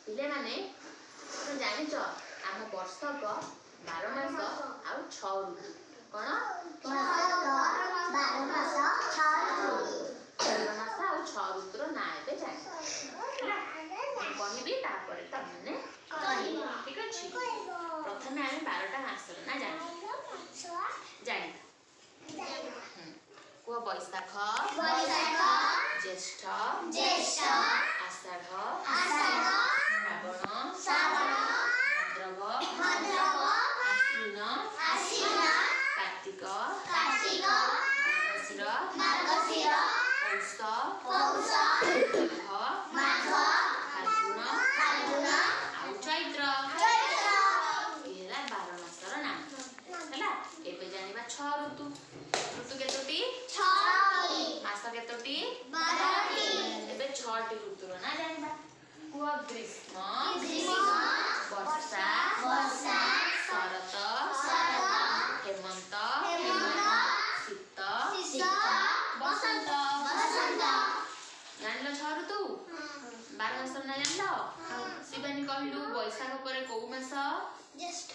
ପିଲାମାନେ, ତୁମେ ଜାଣିଛ ଆମ ବର୍ଷକ 12 ମାସ ଆଉ 6 ଋତୁ। କଣ? 12 ମାସ, 6 ଋତୁ। 12 ମାସ ଆଉ 6 ଋତୁର ନାଁ ଏବେ ଜାଣିବା। ହେଲା, ମୁଁ କହିବି, ତାପରେ ତମେ କହିବ। ଠିକ ଅଛି। ପ୍ରଥମେ ଆମେ 12ଟା ମାସର ନାଁ ଜାଣିବା। ଜାଣିବା। କୁହ, ବୈଶାଖ, ବୈଶାଖ, ଜ୍ୟେଷ୍ଠ, ଜ୍ୟେଷ୍ଠ, ଆଷାଢ଼, ଆଷାଢ଼, ଶ୍ରାବଣ, ଶ୍ରାବଣ, ଭାଦ୍ରବ, ଭାଦ୍ରବ, ଆଶ୍ୱିନ, ଆଶ୍ୱିନ, କାର୍ତ୍ତିକ, କାର୍ତ୍ତିକ, ମାର୍ଗଶିର, ମାର୍ଗଶିର, ପୌଷ, ପୌଷ, ମାଘ, ମାଘ, ଫାଲ୍ଗୁନ, ଫାଲ୍ଗୁନ, ଆଉ ଚୈତ୍ର। ଚୈତ୍ର। ଇଏ ହେଲା 12 ମାସର ନାମ। ହେଲା, ଏବେ ଜାଣିବା 6 ଋତୁ। ଋତୁ କେତୋଟି? 6ଟି। ମାସ କେତୋଟି? 12ଟି। ଏବେ 6ଟି ଋତୁର ନାଁ ଜାଣିବା। କୁହ, ଗ୍ରୀଷ୍ମ, ଗ୍ରୀଷ୍ମ, ବର୍ଷା, ବର୍ଷା, ଶରତ, ଶରତ, ହେମନ୍ତ, ହେମନ୍ତ, ଶୀତ, ଶୀତ, ବସନ୍ତ। ବସନ୍ତ। ଜାଣିଲ 6 ଋତୁ? 12 ମାସର ନାଁ ଜାଣିଲ? ଶିବାନୀ, କହିଲୁ, ବୈଶାଖ ପରେ କୋଉ ମାସ? ଜ୍ୟେଷ୍ଠ।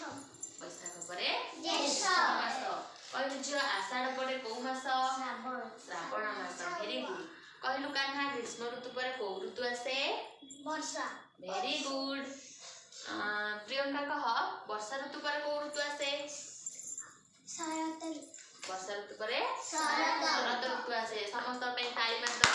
ବୈଶାଖ ପରେ ଜ୍ୟେଷ୍ଠ। ମାସ। କହିଲୁ ଝିଅ, ଆଷାଢ଼ ପରେ କୋଉ ମାସ? ଶ୍ରାବଣ। ଶ୍ରାବଣ ମାସ। Very good. କହିଲୁ କାହ୍ନା, ଗ୍ରୀଷ୍ମ ଋତୁ ପରେ କୋଉ ଋତୁ ଆସେ? ବର୍ଷା। Very good. Priyanka, କହ, ବର୍ଷା ଋତୁ ପରେ କୋଉ ଋତୁ ଆସେ? ଶରତ। ବର୍ଷା ଋତୁ ପରେ ଶରତ। ଶରତ ଋତୁ ଆସେ। ସମସ୍ତଙ୍କ ପାଇଁ ତାଳି ମାରିଦବା।